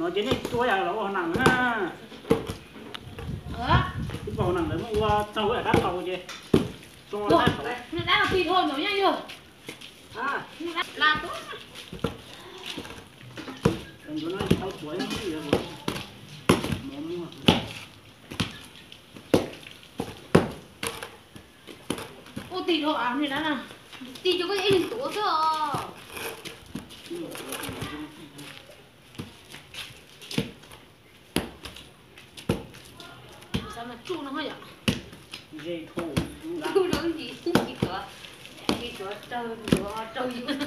Ces nej tua yam los ua hauv nees na. Ib pog hauv nees ntawd muab ua txaug yam dab tau ces tso dab tau. Ua tig rau av ni na, tig rau koj ib leeg tuav xwb os. Xav mas tsuj no yom. Tsuj no nci, nci tuav, nci tuav raug, raug yus.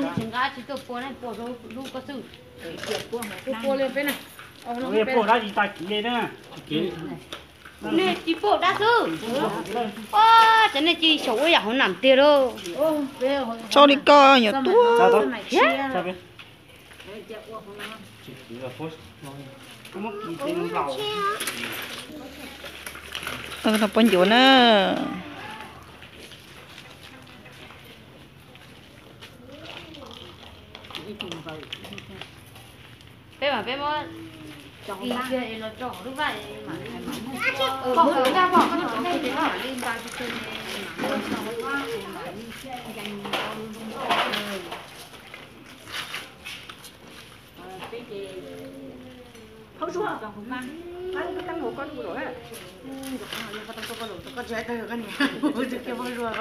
Tsis nqa tsis tuaj pua, pua lub ko xwb. Pua li peb na. Pua dab tsi tag kiv li na. Nej tsis pua dab xwb. Ces nej tsis xyaum ua yam hauv nam tiag lauj. Tso li ko nyuam tub. Poj ncuav na. Peb mas peb muab tis kiag es los tso hauv lub vaj. Peb ces phaub zuag, qab lub teeb hauv koj lub lawm. Koj tsis hais tawg koj niam, tus kiag phaub zuag.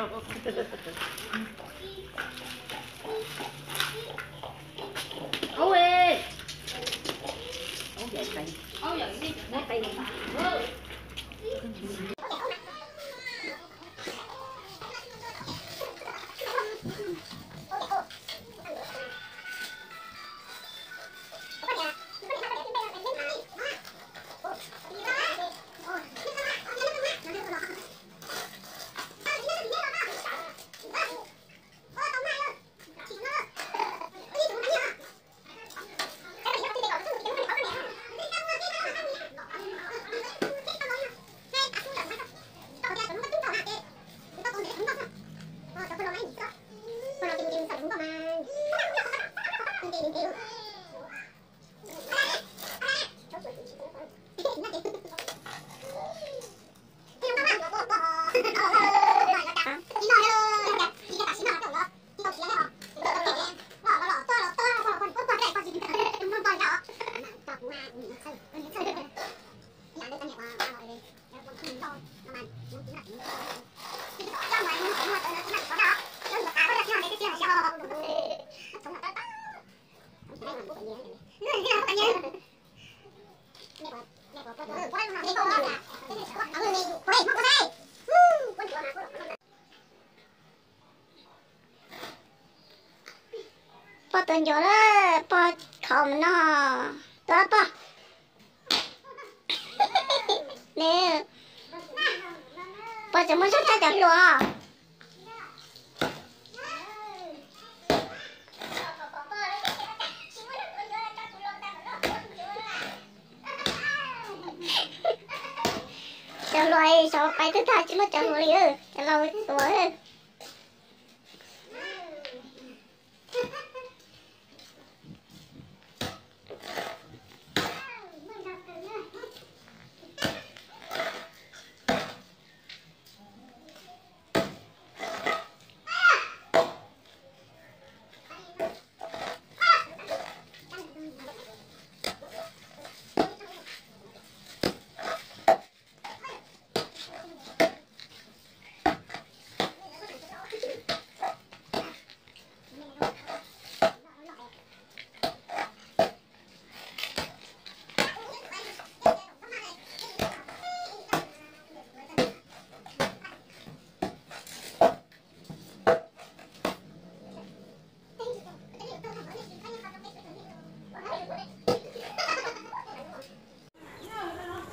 Pog tuav ncuav lawm, pog khov mus no. Tuav pog. Pog tseem muaj zog tshaj cov hluas. Cov hluas xyov pais twg tag tsis muaj cov hluas li, cov laus tuav.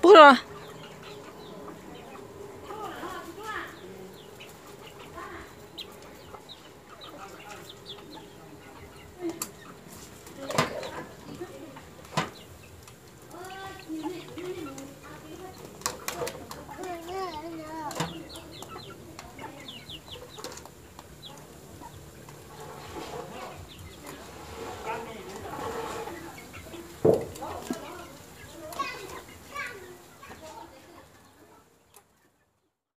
puag